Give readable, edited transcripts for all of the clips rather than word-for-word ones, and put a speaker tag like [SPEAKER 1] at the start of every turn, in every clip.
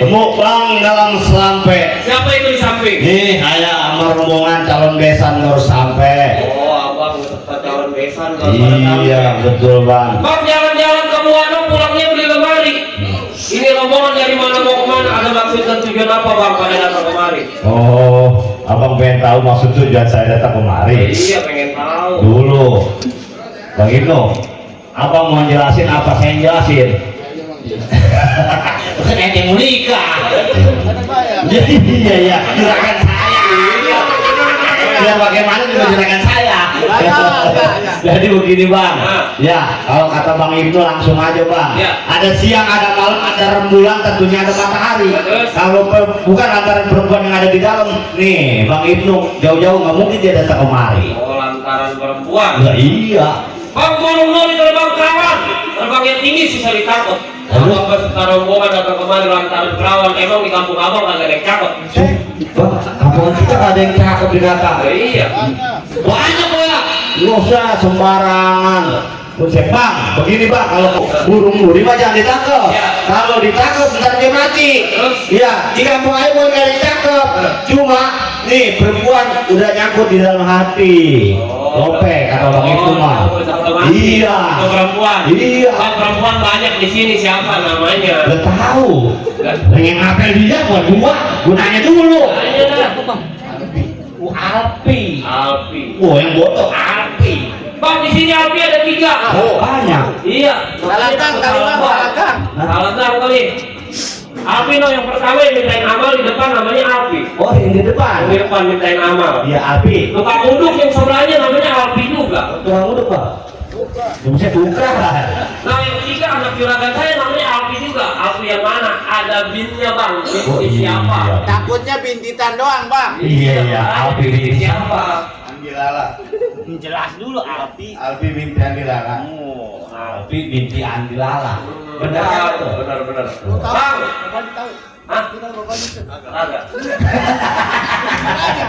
[SPEAKER 1] Gemuk bang dalam sampai.
[SPEAKER 2] Siapa itu di samping?
[SPEAKER 1] Nih saya sama rombongan calon besan baru sampai.
[SPEAKER 2] Oh, abang calon besan.
[SPEAKER 1] Iya betul bang.
[SPEAKER 2] Bang, jalan-jalan ke Muano pulangnya beli lemari. Ini rombongan dari mana mau kemana? Ada maksud dan tujuan apa bang pada datang kemari?
[SPEAKER 1] Oh, abang pengen tahu maksud tujuan saya datang kemari?
[SPEAKER 2] Iya, pengen tahu.
[SPEAKER 1] Dulu, Bang Ibnu, abang mau jelasin apa saya yang jelasin? Bukan ente mau nikah. Jadi iya, juragan saya. Ya bagaimana juga juragan saya. Jadi begini bang, ya kalau kata Bang Ibnu langsung aja bang. Ada siang, ada malam, ada rembulan, tentunya ada matahari. Kalau bukan lantaran perempuan yang ada di dalam, nih Bang Ibnu jauh-jauh nggak mungkin dia datang kemari.
[SPEAKER 2] Oh, lantaran perempuan.
[SPEAKER 1] Ya iya.
[SPEAKER 2] Bang, burung-burung terbang kawan, terbang yang tinggi susah ditakut. Abang beserta rombongan datang kemari lantaran perawan. Emang di kampung abang nggak ada yang cakep?
[SPEAKER 1] Bang, kampung kita nggak ada yang cakep di data.
[SPEAKER 2] Iya.
[SPEAKER 1] Banyak banyak. Nggak usah sembarangan. Bang, begini bang, kalau burung murim aja jangan ditangkap. Kalau ditangkap ntar dia mati. Ya, di kampung aja bukan nggak ditangkap. Cuma nih perempuan udah nyangkut di dalam hati. Lope kata Bang itu mah. Iya.
[SPEAKER 2] Perempuan.
[SPEAKER 1] Iya.
[SPEAKER 2] Bang, perempuan banyak di sini, siapa namanya?
[SPEAKER 1] Udah tahu. Pengen ngapel dia buat gua. Gunanya dulu.
[SPEAKER 2] Tanya dah.
[SPEAKER 1] Alpi.
[SPEAKER 2] Alpi.
[SPEAKER 1] Oh yang bodoh Alpi.
[SPEAKER 2] Bang, di sini Alpi ada 3.
[SPEAKER 1] Oh banyak.
[SPEAKER 2] Iya.
[SPEAKER 3] Salah kang,
[SPEAKER 2] Salah kali. Alpi no yang pertama yang mintain amal di depan namanya Alpi.
[SPEAKER 1] Oh yang di depan.
[SPEAKER 2] Di depan mintain amal.
[SPEAKER 1] Iya Alpi.
[SPEAKER 2] Tukang uduk yang sebelahnya namanya Alpi juga.
[SPEAKER 1] Tukang uduk bang. Bisa buka.
[SPEAKER 2] Nah yang ketiga anak juragan saya namanya Alpi juga. Alpi yang mana? Ada binnya bang. Binti siapa?
[SPEAKER 3] Takutnya bintitan doang bang.
[SPEAKER 1] Iya Alpi binti
[SPEAKER 2] siapa?
[SPEAKER 1] Andi Lala.
[SPEAKER 3] Jelas dulu Alpi.
[SPEAKER 1] Alpi binti Andi Lala. Oh Alpi binti Andi Lala. Benar tuh.
[SPEAKER 2] Benar.
[SPEAKER 3] Bang,
[SPEAKER 2] Hah? Agak.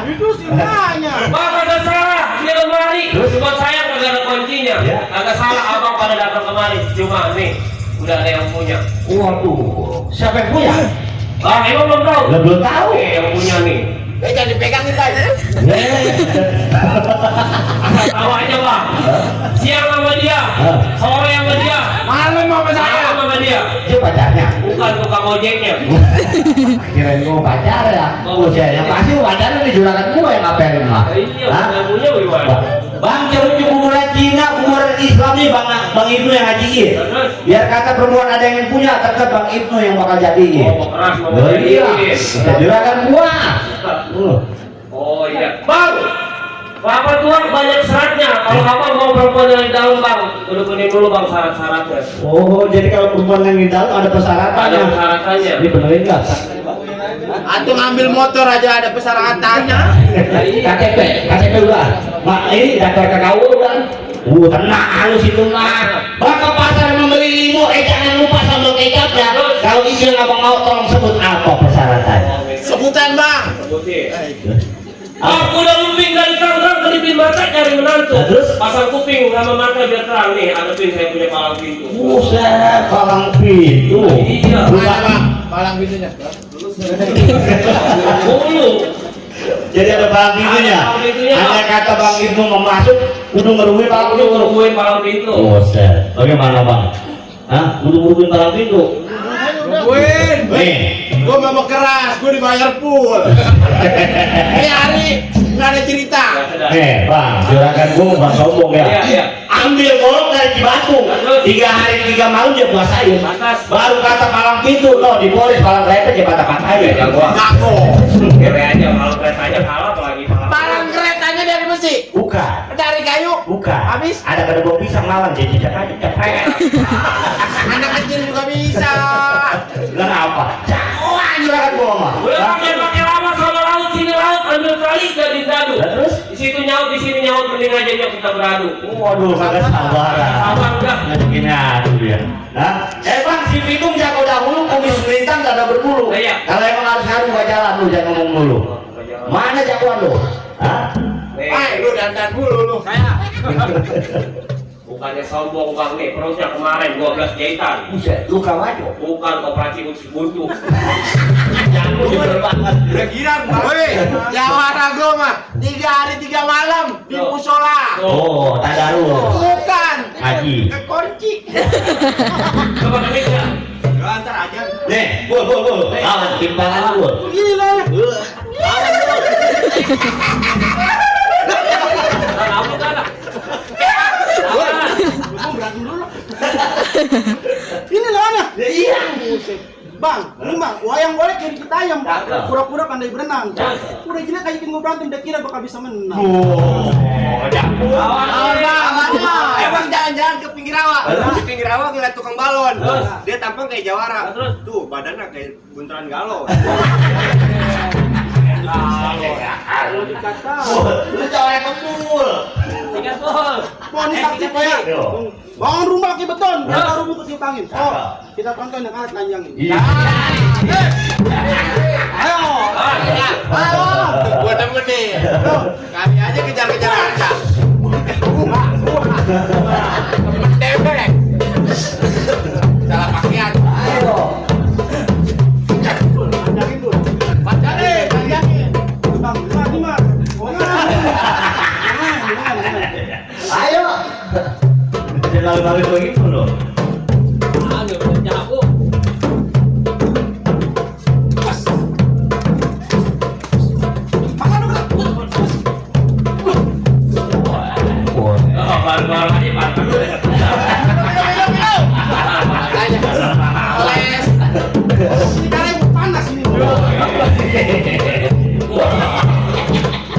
[SPEAKER 3] itu simanya.
[SPEAKER 2] Bang, agak salah. Dia lemari. Cuma saya kagak ada kuncinya. Agak salah abang pada datang kemari. Cuma nih, udah ada yang punya.
[SPEAKER 1] Waduh. Siapa yang punya?
[SPEAKER 2] Bang, emang belum tahu?
[SPEAKER 1] Belum tahu.
[SPEAKER 2] Yang punya nih.
[SPEAKER 3] Jangan dipegang nih bang.
[SPEAKER 2] Tahu aja bang. Siang sama dia, sore sama dia,
[SPEAKER 3] Malam sama saya.
[SPEAKER 2] malam sama dia.
[SPEAKER 1] Itu pacarnya.
[SPEAKER 2] Bukan tukang ojeknya.
[SPEAKER 1] Kirain gua pacar ya. Oh saya yang pasti pacarnya di juragan gua yang ngapelin mah.
[SPEAKER 2] Iya, yang punya gimana?
[SPEAKER 1] Bang, cerucu kuburan Cina, kuburan Islam nih Bang Ibnu yang hajiin. Biar kata perempuan ada yang punya, tetap Bang Ibnu yang bakal jadiin.
[SPEAKER 2] Oh, keras mau
[SPEAKER 1] Oh iya, kita juragan gua.
[SPEAKER 2] Oh iya, bang. Bapak tua banyak syaratnya. Kalau abang mau perempuan yang di dalam bang, udah dulu bang syarat-syaratnya.
[SPEAKER 1] Oh, jadi kalau perempuan yang di dalam ada persyaratannya.
[SPEAKER 2] Ada persyaratannya.
[SPEAKER 1] Ini benerin nggak?
[SPEAKER 3] Atau ngambil motor aja ada persyaratannya.
[SPEAKER 1] KTP udah. Mak ini daftar ke kau udah. Tenang halus itu mah. Bang ke pasar membeli limo, jangan lupa sambal kecapnya. Kalau izin abang mau tolong sebut apa persyaratannya.
[SPEAKER 3] Sebutan bang.
[SPEAKER 2] Aku udah lumping dari Tangerang kelipin mata cari menantu.
[SPEAKER 1] Nah, terus?
[SPEAKER 2] Pasang kuping sama mata biar terang nih. Ada pin saya punya palang pintu.
[SPEAKER 1] Buset, palang pintu.
[SPEAKER 2] Iya.
[SPEAKER 3] Bang, palang pintunya.
[SPEAKER 2] Mulu.
[SPEAKER 1] Jadi ada palang pintunya.
[SPEAKER 2] Palang pintunya.
[SPEAKER 1] Ada kata Bang Ibnu mau masuk, kudu ngerubuhin palang
[SPEAKER 2] Aku
[SPEAKER 1] pintu.
[SPEAKER 2] nungguin palang pintu.
[SPEAKER 1] Buset, bagaimana Bang? Hah? Kudu ngerubuhin palang pintu.
[SPEAKER 3] Nungguin.
[SPEAKER 1] Nih,
[SPEAKER 3] Gue mau keras, gue dibayar full. Ini hari nggak ada cerita.
[SPEAKER 1] Bang, juragan gua Bang sombong ya.
[SPEAKER 2] Iya.
[SPEAKER 1] Ambil golok dari Cibatu, 3 hari 3 malam dia puasain. Baru kata palang pintu, no dipolis palang kereta dia patah-patahin.
[SPEAKER 2] Ya gua.
[SPEAKER 3] Ngaku.
[SPEAKER 2] Kere aja kalau keretanya kalah apalagi
[SPEAKER 3] Palang keretanya dari besi.
[SPEAKER 1] Bukan.
[SPEAKER 3] Dari kayu.
[SPEAKER 1] Bukan.
[SPEAKER 3] Habis?
[SPEAKER 1] Ada kedebok pisang malam jadi aja cepet.
[SPEAKER 3] Anak kecil juga bisa.
[SPEAKER 1] Lah apa? Wah, juragan gua mah.
[SPEAKER 2] Udah pakai lama sama laut sini laut ambil kali jadi dadu.
[SPEAKER 1] Terus?
[SPEAKER 2] Di situ nyaut di sini nyaut mending aja yuk kita beradu.
[SPEAKER 1] Waduh, kagak sabaran.
[SPEAKER 2] Sabar udah.
[SPEAKER 1] Ngajakin aduh dia. Hah? Bang, si Pitung jago dahulu, kumis melintang gak ada berbulu.
[SPEAKER 2] Iya.
[SPEAKER 1] Kalau emang harus ngaruh gak jalan lu, jangan ngomong dulu. Mana jagoan lu? Hah?
[SPEAKER 3] Lu dandan dulu lu. Kayak.
[SPEAKER 2] Bukannya sombong bang nih, perutnya kemarin 12 jahitan.
[SPEAKER 1] Buset, luka maju.
[SPEAKER 2] Bukan operasi khusus buntu.
[SPEAKER 1] Jangan bener banget.
[SPEAKER 3] Udah girang, Bang. Woi, jawara gua mah 3 hari 3 malam di
[SPEAKER 2] Tuh.
[SPEAKER 3] musola.
[SPEAKER 1] Oh, tadarus.
[SPEAKER 3] Bukan.
[SPEAKER 1] Haji.
[SPEAKER 3] Ke kunci.
[SPEAKER 2] Coba kami ya.
[SPEAKER 3] Gua antar aja.
[SPEAKER 1] Nih, bul. Awas timbangan bul.
[SPEAKER 3] Gila.
[SPEAKER 2] Kamu kan?
[SPEAKER 3] Gua berantem dulu. Ini lah anak.
[SPEAKER 1] Ya iya.
[SPEAKER 3] Bang, ini bang, wayang boleh kayak kita ayam,
[SPEAKER 1] Cakep.
[SPEAKER 3] pura-pura pandai berenang.
[SPEAKER 1] Cakep.
[SPEAKER 3] Udah jelek kayak gue berantem, dia kira bakal bisa menang.
[SPEAKER 1] Oh, jago.
[SPEAKER 3] Emang jalan-jalan ke pinggir rawa.
[SPEAKER 1] Terus?
[SPEAKER 3] Di pinggir rawa ngeliat tukang balon.
[SPEAKER 2] Terus?
[SPEAKER 3] Dia tampang kayak jawara.
[SPEAKER 2] Terus?
[SPEAKER 3] Tuh, badannya kayak bunteran galon.
[SPEAKER 2] Lu dikata.
[SPEAKER 1] Lu cowok yang kebul.
[SPEAKER 2] Tiga gol.
[SPEAKER 3] Pon saksi ya.
[SPEAKER 1] Yo.
[SPEAKER 3] Bangun rumah pakai beton,
[SPEAKER 2] Terus?
[SPEAKER 3] kita rumah ke angin. Oh,
[SPEAKER 1] Cakep.
[SPEAKER 3] kita tonton yang alat lanjang ini.
[SPEAKER 1] Iya.
[SPEAKER 3] Ayo. Ayo. Gua demen nih. Tuh, kali aja kejar-kejar aja. Tembek. Salah pakaian.
[SPEAKER 1] Ayo.
[SPEAKER 3] Panjangin dulu. Panjangin. Bang, lima.
[SPEAKER 1] Ayo. Jangan lalu begitu loh.
[SPEAKER 2] Aduh, kerja aku. Oh, baru-baru aja pantas.
[SPEAKER 3] Ini karena panas ini.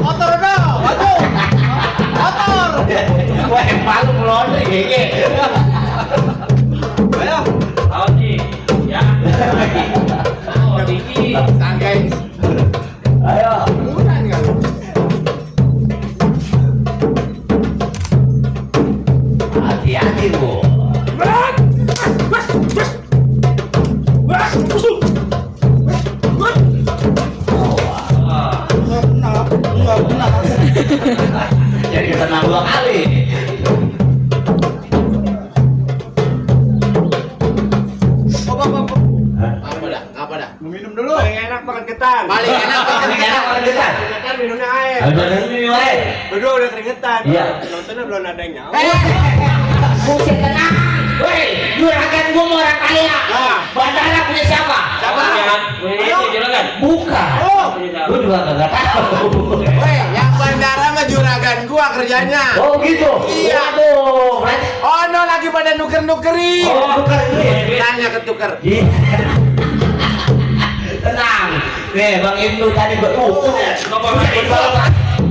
[SPEAKER 3] Motor dong, waduh. Motor.
[SPEAKER 1] Wah, malu melonde gege.
[SPEAKER 3] Ayo.
[SPEAKER 2] Audi, ya. Oh, tinggi.
[SPEAKER 3] Tanggai.
[SPEAKER 1] Ayo.
[SPEAKER 3] Udah enggak?
[SPEAKER 1] Hati-hati, Bu.
[SPEAKER 3] Enggak benar.
[SPEAKER 1] Jadi tenang 2 kali. Hah?
[SPEAKER 3] Apa dah? Minum dulu. Paling enak makan ketan. Paling enak
[SPEAKER 1] Paling enak makan ketan.
[SPEAKER 3] Ketan minumnya air.
[SPEAKER 1] Ada minum air.
[SPEAKER 3] Berdua udah keringetan.
[SPEAKER 1] Iya.
[SPEAKER 3] Nontonnya belum ada yang nyawa.
[SPEAKER 1] Buset tenang. Woi, juragan gua mau orang kaya.
[SPEAKER 3] Nah.
[SPEAKER 1] Bandara punya siapa?
[SPEAKER 3] Siapa?
[SPEAKER 2] Ini juragan.
[SPEAKER 1] Bukan.
[SPEAKER 3] Oh.
[SPEAKER 1] Gua juga kagak tahu.
[SPEAKER 3] Weh, yang bandara mah juragan gua kerjanya.
[SPEAKER 1] Oh gitu.
[SPEAKER 3] Iya.
[SPEAKER 1] Waduh. Berarti.
[SPEAKER 3] Oh, no lagi pada nuker-nukerin.
[SPEAKER 1] Oh, bukan ini.
[SPEAKER 3] Tanya ketuker.
[SPEAKER 1] Iya. Tenang. Nih, Bang Ibnu tadi betul.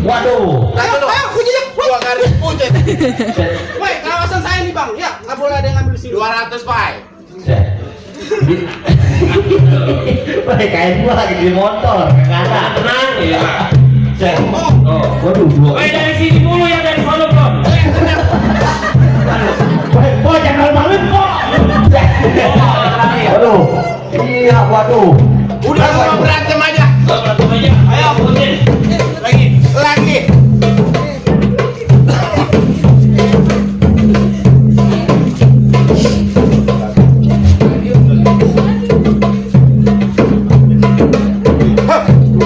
[SPEAKER 1] Waduh.
[SPEAKER 3] Ayo, kujinya. Dua garis pucet. Weh, kawasan saya nih bang. Ya, nggak boleh ada yang ngambil sini. 200 pai.
[SPEAKER 1] Wah, kayak gua lagi di motor, kagak
[SPEAKER 2] Tenang ya.
[SPEAKER 1] Oh, waduh, gua.
[SPEAKER 2] Woi, dari sini dulu ya, dari sono bro.
[SPEAKER 1] Wah, jangan malu kok. Waduh. Iya, waduh.
[SPEAKER 3] Udah mau berantem aja.
[SPEAKER 2] Berantem aja. Ayo, putin.
[SPEAKER 3] Lagi.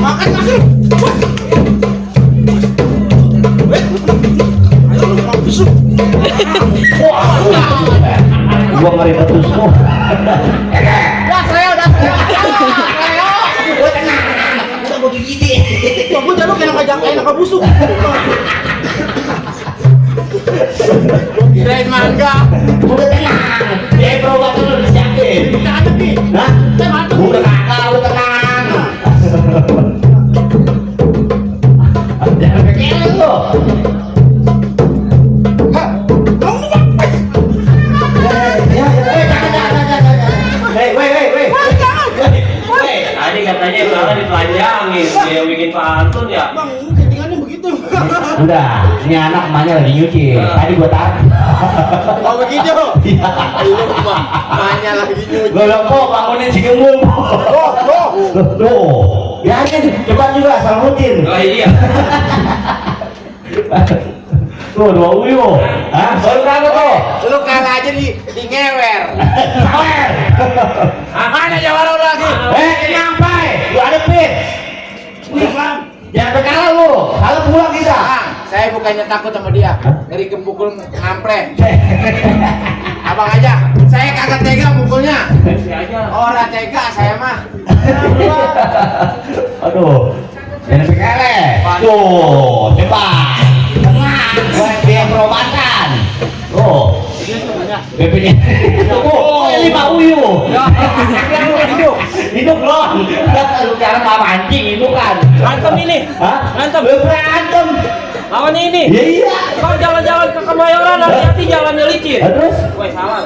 [SPEAKER 3] Makan masuk. Ayo lu masuk.
[SPEAKER 1] Wah, gua ngeri betul semua. Udah mau gigi.
[SPEAKER 3] Wah, gua jaluk enak busuk. Kirain mangga.
[SPEAKER 1] Udah tenang. Ya, berobat dulu disiapin.
[SPEAKER 3] Kita ada nih.
[SPEAKER 1] Hah? Udah kakak, udah tenang. Jangan kekelen lo.
[SPEAKER 3] Kamu bang.
[SPEAKER 2] Tadi katanya Clara ditelanjangin, dia bikin pantun ya.
[SPEAKER 3] Bang, ini settingannya begitu.
[SPEAKER 1] Udah, ini anak emaknya lagi nyuci. Tadi gua tarik.
[SPEAKER 3] Oh begitu.
[SPEAKER 1] Iya.
[SPEAKER 3] Lu mah banyak lagi nyuci.
[SPEAKER 1] Gua bilang, "Po, bangunin si Gembul." Loh, ya kan cepat juga asal rutin.
[SPEAKER 2] Oh iya.
[SPEAKER 1] Tuh, 2 uyuh. Hah? Baru berapa tuh?
[SPEAKER 3] Lu kalah aja di ngewer.
[SPEAKER 1] Sawer.
[SPEAKER 3] Mana jawara lu lagi?
[SPEAKER 1] Nyampai. Lu ada pit. Jangan berkalah lu. Kalau pulang kita.
[SPEAKER 3] Bang, saya bukannya takut sama dia. Ngeri kepukul ngample. Abang aja. Saya kagak tega pukulnya. Orang tega saya mah.
[SPEAKER 1] Aduh. Jangan berkalah. Tuh, tebak. Buat biaya perobatan. Tuh. BP-nya. Oh, 5 uyuh. Hidup loh. Lu cara sama anjing itu kan.
[SPEAKER 2] Berantem ini.
[SPEAKER 1] Hah?
[SPEAKER 2] Berantem.
[SPEAKER 1] Berantem.
[SPEAKER 2] Lawannya ini.
[SPEAKER 1] Ya iya.
[SPEAKER 2] Bang jalan-jalan ke Kemayoran, hati-hati jalannya licin.
[SPEAKER 1] Terus?
[SPEAKER 2] Woi salah.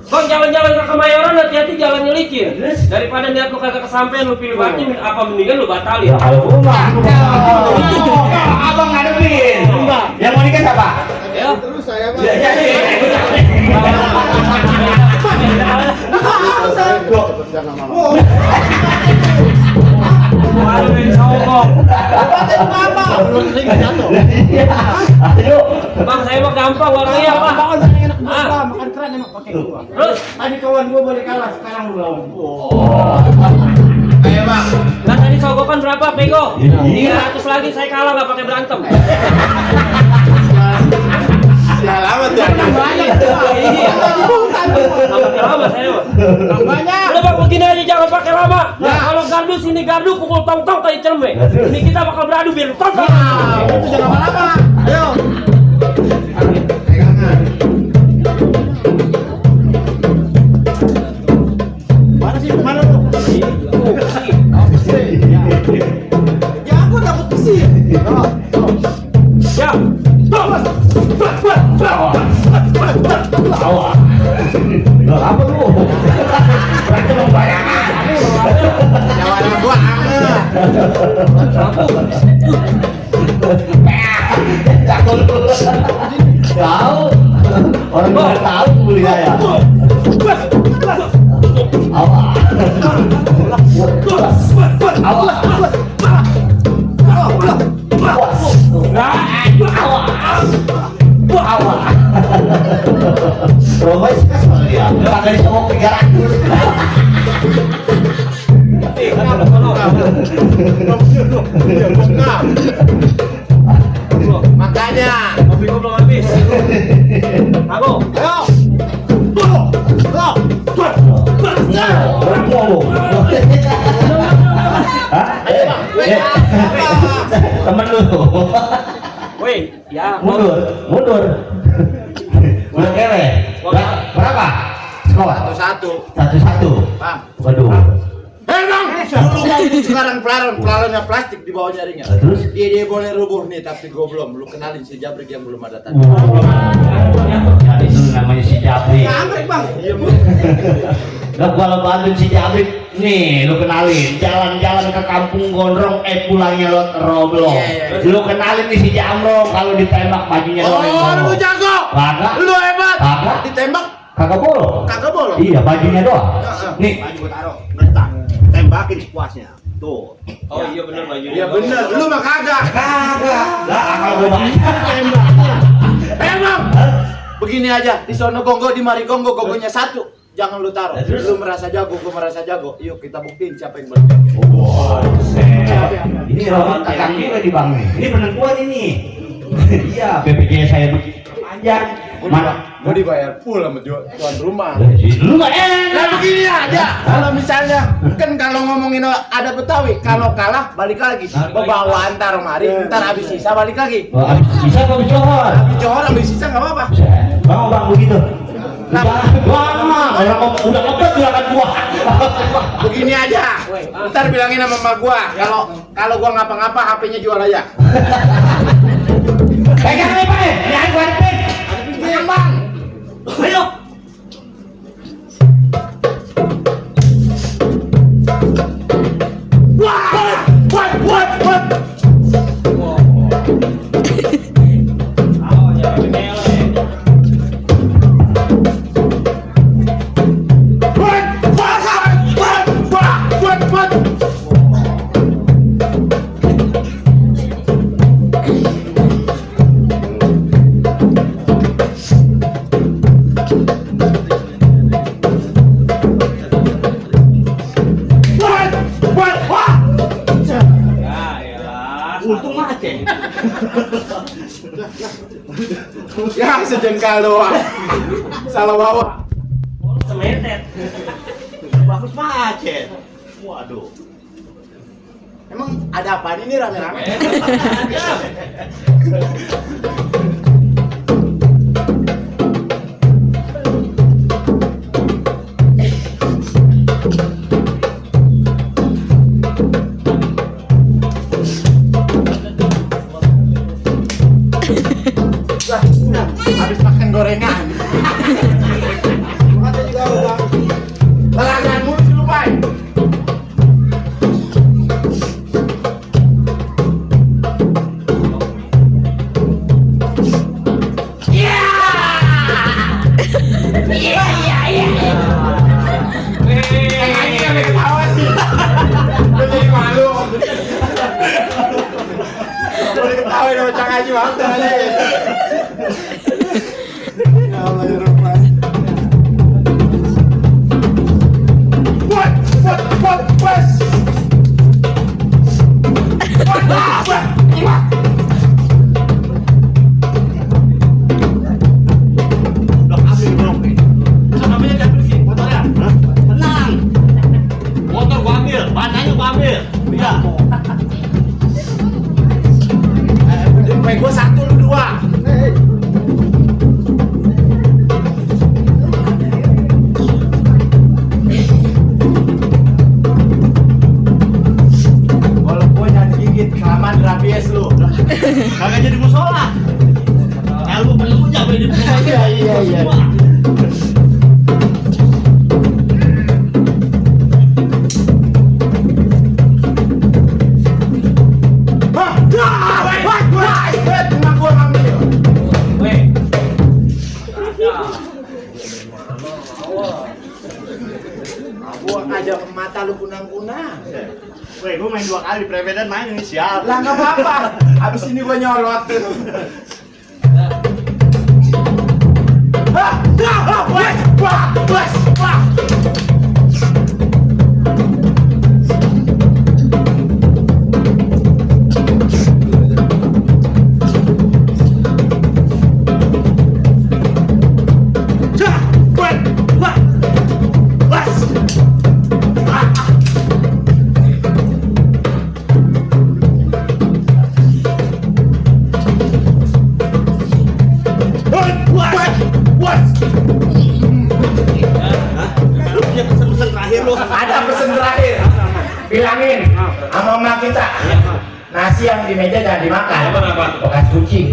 [SPEAKER 2] Bang jalan-jalan ke Kemayoran, hati-hati jalannya licin. Daripada niat lu kagak kesampean, lu pilih banting, apa mendingan lu batalin.
[SPEAKER 1] Ya kalau rumah. Abang ngadepin. Yang mau nikah siapa?
[SPEAKER 2] Ya.
[SPEAKER 3] Terus saya mah.
[SPEAKER 1] Ya jadi.
[SPEAKER 2] Aduh, ini songkok.
[SPEAKER 1] Ayo.
[SPEAKER 2] Bang saya mah gampang orangnya apa?
[SPEAKER 3] Makan keran enak pakai gua.
[SPEAKER 2] Terus?
[SPEAKER 3] Tadi kawan gua boleh kalah, sekarang lu lawan. Ayo bang.
[SPEAKER 2] Nah tadi sogokan berapa Pego?
[SPEAKER 1] Iya.
[SPEAKER 2] 300 lagi saya kalah nggak pakai berantem.
[SPEAKER 3] Sial amat ya. Banyak.
[SPEAKER 2] Nggak pakai lama saya mah.
[SPEAKER 3] Banyak.
[SPEAKER 2] Udah bang begini aja jangan pakai lama. Nah, kalau gardu sini gardu pukul tong-tong tadi cerme. Ini kita bakal beradu biar tonton.
[SPEAKER 3] Itu jangan lama-lama. Ayo. Pegangan. Mana sih? Mana lu? Ya aku takut besi.
[SPEAKER 2] Ya.
[SPEAKER 1] Tawa. Apa lu? Berantem bayangan.
[SPEAKER 3] Jawara gua anget.
[SPEAKER 1] Takut. Tahu. Orang nggak tahu beli saya. Awak. Awak. Romo sih sama dia. Pakai semua 300.
[SPEAKER 3] Makanya.
[SPEAKER 2] Kopi gua belum habis. Aku.
[SPEAKER 3] Ayo.
[SPEAKER 1] Temen lu.
[SPEAKER 2] Woi, ya.
[SPEAKER 1] Mundur. Udah kere. Berapa? Skor
[SPEAKER 3] 1-1.
[SPEAKER 1] 1-1.
[SPEAKER 3] Bang.
[SPEAKER 1] Waduh.
[SPEAKER 3] Bang, lu mau sekarang pelarannya plastik di bawahnya ringnya.
[SPEAKER 1] Terus?
[SPEAKER 3] Dia boleh rubuh nih, tapi gua belum. Lu kenalin si Jabrik yang belum ada tadi.
[SPEAKER 1] Jadi itu namanya si Jabrik.
[SPEAKER 3] Jabrik bang. Iya.
[SPEAKER 1] Lah kalau bantuin si Jabrik nih, lu kenalin jalan-jalan ke kampung Gondrong, pulangnya lo Roblo.
[SPEAKER 3] Iya.
[SPEAKER 1] Lu kenalin nih si Jamrong kalau ditembak bajunya doang.
[SPEAKER 3] Oh, lu jago.
[SPEAKER 1] Kagak.
[SPEAKER 3] Lu hebat.
[SPEAKER 1] Kagak.
[SPEAKER 3] Ditembak
[SPEAKER 1] Kagak bolong.
[SPEAKER 3] kagak bolong.
[SPEAKER 1] Iya, bajunya doang. Nih,
[SPEAKER 4] Baju gua taruh, letak, tembakin sepuasnya. Tuh.
[SPEAKER 2] Oh iya benar bajunya.
[SPEAKER 3] Iya bener, lu mah kagak.
[SPEAKER 1] kagak. Lah akal gua banyak.
[SPEAKER 3] Emang. Begini aja, di sono gonggo, di mari gonggo, gonggonya satu. Jangan lu taruh.
[SPEAKER 1] Terus?
[SPEAKER 3] Lu merasa jago, gua merasa jago. Yuk kita buktiin siapa yang benar.
[SPEAKER 1] Wow, ini orang kakak juga di bang nih. Ini penentuan ini. Iya, BPJS saya begitu panjang. Mana?
[SPEAKER 3] Gua dibayar full sama tuan rumah.
[SPEAKER 1] Lu nggak
[SPEAKER 3] Nah
[SPEAKER 1] enak.
[SPEAKER 3] begini aja, kalau misalnya kan kalau ngomongin ada Betawi, kalau kalah balik lagi, bawa antar mari, ntar habis sisa balik lagi.
[SPEAKER 1] Oh, abis bisa apa bisa?
[SPEAKER 3] Habis johor, habis sisa nggak apa-apa.
[SPEAKER 1] Bang begitu. Orang udah ngebet silakan gua.
[SPEAKER 3] Begini aja, ntar bilangin sama emak gua, kalau gua ngapa-ngapa HP-nya jual aja.
[SPEAKER 1] Pegang nih Pak, jangan gua hadapin.
[SPEAKER 3] Hadapin bang.
[SPEAKER 1] Ayo.
[SPEAKER 4] Untung mah Aceh.
[SPEAKER 3] Ya sejengkal doang. Salah bawa.
[SPEAKER 2] Semetet.
[SPEAKER 4] Bagus mah Aceh. Waduh.
[SPEAKER 3] Emang ada apa ini rame-rame? Habis makan gorengan. Kata juga udah. Lalangan mulu sih lu, Pai. Ini yang ketawa sih. Udah jadi malu. Udah ketawa sama Cang Haji Wangta aja. Ya Allah ya Rahman. What?
[SPEAKER 4] Udah ambil blok nih. Namanya diambil sih motornya. Tenang. Motor gua ambil, bahannya gua ambil. Iya.
[SPEAKER 3] Baik gua 1 lu 2. Kalau gua jangan gigit kelamaan rabies lu.
[SPEAKER 4] Kagak jadi musola. Ilmu jangan jadi musola.
[SPEAKER 3] Iya. Gua aja ke mata lu kunang-kunang.
[SPEAKER 4] Weh, gua main 2 kali prebedan main ini sial.
[SPEAKER 3] Lah nggak apa-apa. Abis ini gua nyorot. Wah.
[SPEAKER 4] Lu punya pesan-pesan terakhir lu.
[SPEAKER 3] Ada pesan terakhir. Bilangin sama emak kita. Nasi yang di meja jangan dimakan.
[SPEAKER 2] Kenapa?
[SPEAKER 3] Bekas kucing.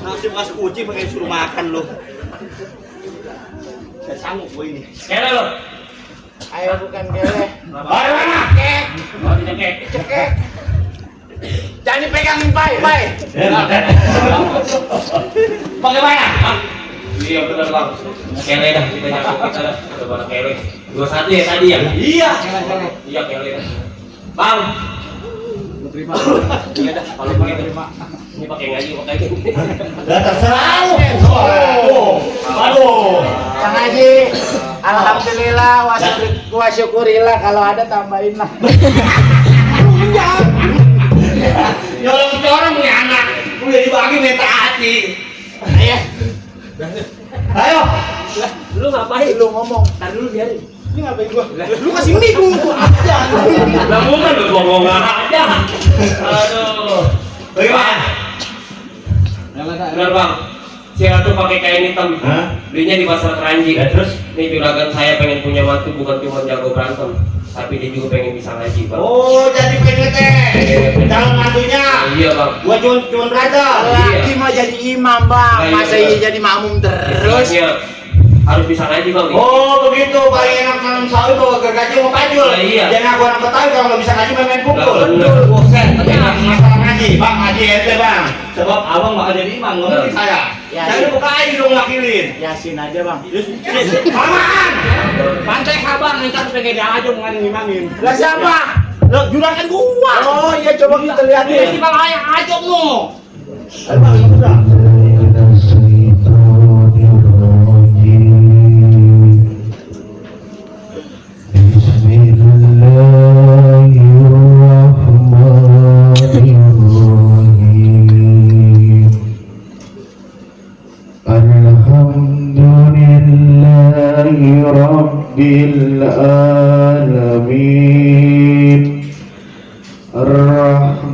[SPEAKER 4] Nasi bekas kucing pakai suruh makan lu. Saya sanggup gua ini.
[SPEAKER 2] Kere lo.
[SPEAKER 3] Ayo bukan gele.
[SPEAKER 2] Baru mana?
[SPEAKER 3] Cekek.
[SPEAKER 2] Oh, dicekek.
[SPEAKER 3] Cekek. Jangan dipegangin, Pai.
[SPEAKER 2] Pakai banyak. Iya benar bang. Kele dah kita nyambung kita dah. Udah pada kele. 21 ya tadi ya.
[SPEAKER 4] Iya.
[SPEAKER 2] Iya kele dah. Bang. Terima. Iya dah. Kalau begitu terima. Ini pakai ngaji pakai gini.
[SPEAKER 1] Lah terserah lu. Aduh.
[SPEAKER 3] Kang Haji, alhamdulillah wa syukurillah kalau ada tambahin lah.
[SPEAKER 1] Nyolong orang punya anak. Udah dibagi minta hati. Ayo.
[SPEAKER 2] Lu ngapain?
[SPEAKER 3] Lu ngomong.
[SPEAKER 2] Tar dulu biarin.
[SPEAKER 3] Ini ngapain gua? Lu kasih mikung gua aja.
[SPEAKER 2] Lah bukan lu ngomong aja. Aduh.
[SPEAKER 1] Bagaimana?
[SPEAKER 2] Benar bang. Si Ratu pakai kain hitam.
[SPEAKER 1] Hah?
[SPEAKER 2] Belinya di pasar Keranji.
[SPEAKER 1] Ya, terus?
[SPEAKER 2] Nih juragan saya pengen punya mantu bukan cuma jago berantem, tapi dia juga pengen bisa ngaji bang.
[SPEAKER 1] Oh, jadi PDT. Calon mantunya.
[SPEAKER 2] Iya bang.
[SPEAKER 1] Gua cuma belajar.
[SPEAKER 3] Laki mah jadi imam, Bang. Masa iya jadi makmum terus?
[SPEAKER 2] Istilahnya harus bisa ngaji bang.
[SPEAKER 1] Oh, begitu. Paling enak tanam sawit tuh gergaji mau pajul.
[SPEAKER 2] Nah, iya.
[SPEAKER 1] Jangan aku orang Betawi kalau nggak bisa ngaji main pukul.
[SPEAKER 2] Lah, bener.
[SPEAKER 1] Bosen. Tenang masalah ngaji, Bang. Ngaji ente, Bang. Sebab abang bakal jadi imam, ngerti saya.
[SPEAKER 3] Ya,
[SPEAKER 1] Jangan
[SPEAKER 3] iya.
[SPEAKER 1] buka aja dong wakilin.
[SPEAKER 3] Yasin aja, Bang.
[SPEAKER 1] Apaan?
[SPEAKER 4] Pantai kabar ntar pengen dia aja mau ngimamin.
[SPEAKER 3] Lah siapa?
[SPEAKER 4] Lah juragan gua.
[SPEAKER 3] Oh iya, coba kita lihat
[SPEAKER 4] Ini
[SPEAKER 3] nih.
[SPEAKER 4] bang ayah aja lu.
[SPEAKER 1] Ayo, Bang, yang muda.
[SPEAKER 5] Bismillahirrahmanirrahim.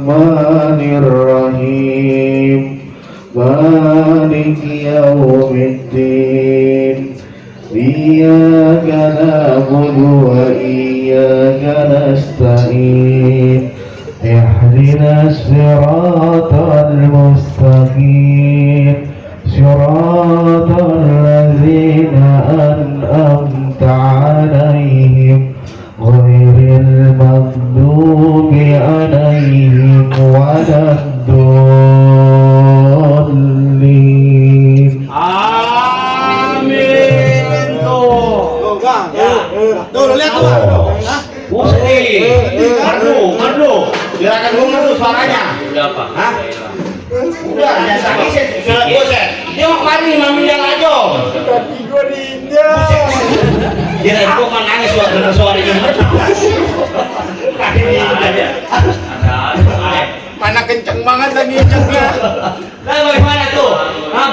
[SPEAKER 5] Rahmanir Rahim Maliki Yawmiddin Iyyaka na'budu wa iyyaka nasta'in Ihdinas siratal mustaqim Siratal ladzina an'amta 'alaihim ghairil maghdubi 'alaihim waladdallin.
[SPEAKER 4] Amin. Tuh.
[SPEAKER 3] Tuh, lihat tuh. Hah?
[SPEAKER 1] Merdu. Gerakan gua merdu suaranya.
[SPEAKER 2] Udah apa?
[SPEAKER 1] Hah? Udah, jangan sakit sih. Sudah bosan. Dia mau kemari, mami yang aja.
[SPEAKER 3] Kaki gua diinjak.
[SPEAKER 1] Dia gua kan nangis suaranya merdu. Kaki dia aja.
[SPEAKER 3] Mana kenceng banget lagi injaknya.
[SPEAKER 1] Nah, bagaimana tuh? Ah,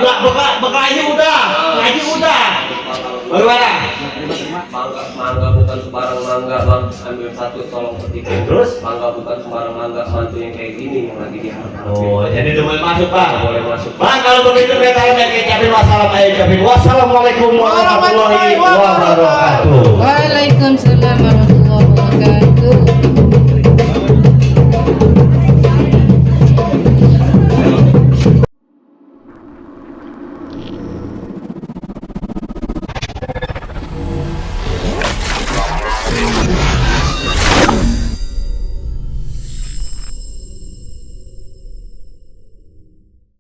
[SPEAKER 1] ngaji udah. Bagaimana?
[SPEAKER 2] Mangga bukan sembarang mangga bang, ambil satu tolong petikin.
[SPEAKER 1] Terus?
[SPEAKER 2] Mangga bukan sembarang mangga, mantu yang kayak gini yang lagi diharapkan.
[SPEAKER 1] Oh, jadi udah boleh masuk, Bang.
[SPEAKER 2] Boleh masuk.
[SPEAKER 1] Bang, kalau begitu kita ucapin wassalamualaikum warahmatullahi wabarakatuh.
[SPEAKER 6] Waalaikumsalam warahmatullahi wabarakatuh.